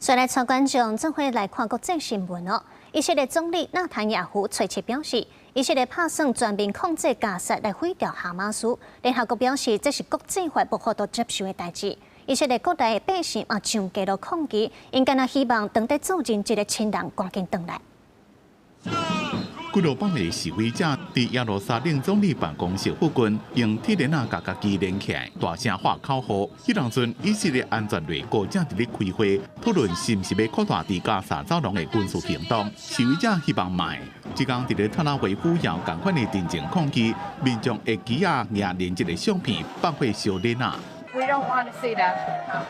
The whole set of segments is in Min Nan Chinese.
再來帶觀眾做伙來看國際新聞哦。以色列總理納坦雅胡隨即表示，以色列拍算全面控制加薩來毀掉哈馬斯。聯合國表示，這是國際法無法度接受的代誌。以色列國內的百姓嘛上街路抗議，𪜶敢若希望當佇做人質的親人趕緊轉來。幾落百个示威者佇耶路撒冷總理辦公室附近，用鐵鏈仔共家己連起來，大聲喊口號。彼當陣，以色列安全內閣正佇咧開會，討論是毋是欲擴大佇加薩走廊的軍事行動。示威者希望莫，這工佇咧特拉維夫也有仝款的鎮靜抗議，民眾會舉仔舉連結的相片放火燒鏈仔。 We don't want to see that.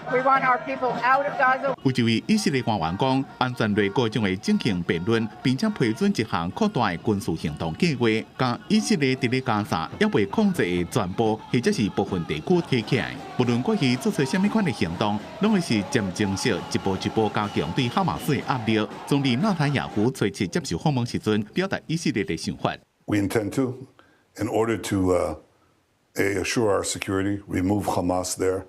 We want our people out of Gaza. 有一位以色列官員講，安全內閣將會進行辯論，並且批准一項擴大的軍事行動計劃，將以色列佇咧加薩猶未控制的全部或者是部分地區提起來。無論過去做出啥物款的行動，攏會是漸進式一步一步加強對哈馬斯的壓力。總理納坦雅胡隨即接受訪問時陣，表達以色列的想法。 We intend to, in order to assure our security, remove Hamas there,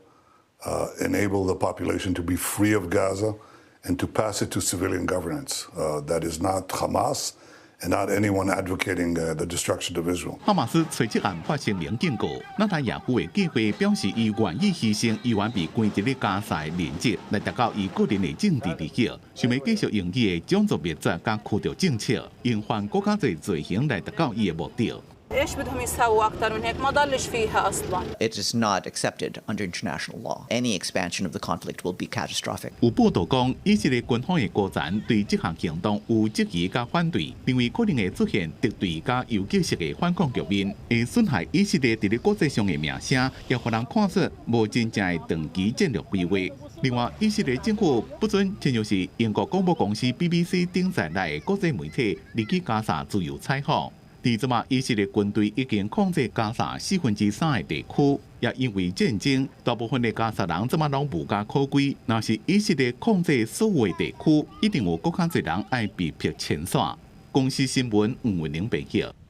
enable the population to be free of Gaza, and to pass it to civilian governance. That is not Hamas and not anyone advocating the destruction of Israel. 哈馬斯隨即暗發聲明警告，納坦雅胡的計劃表示，伊願意犧牲猶原被關佇咧加薩的人質，來達到伊個人的政治利益，想欲繼續用伊的種族滅絕佮驅逐政策，用犯閣較濟罪行來達到伊的目的。 ايش بدهم يسووا اكثر من هيك؟ ما ضلش فيها اصلا. It is not accepted under international law. Any expansion of the conflict will be catastrophic. 有報道講，以色列軍方的高層對這項行動有質疑佮反對，認為可能會出現敵對佮游擊式的反抗局面，會損害以色列佇咧國際上的名聲，也予人看出無真正的長期戰略規劃。另外，以色列政府不准親像是英國廣播公司 BBC 等在內的國際媒體入去加薩自由採訪。佇這馬，以色列軍隊已經控制加薩3/4的地區，也因為戰爭，大部分的加薩人這馬攏無家可歸。若是以色列控制所有的地區，一定有閣較濟人愛被迫遷徙。公視新聞吳文玲報道。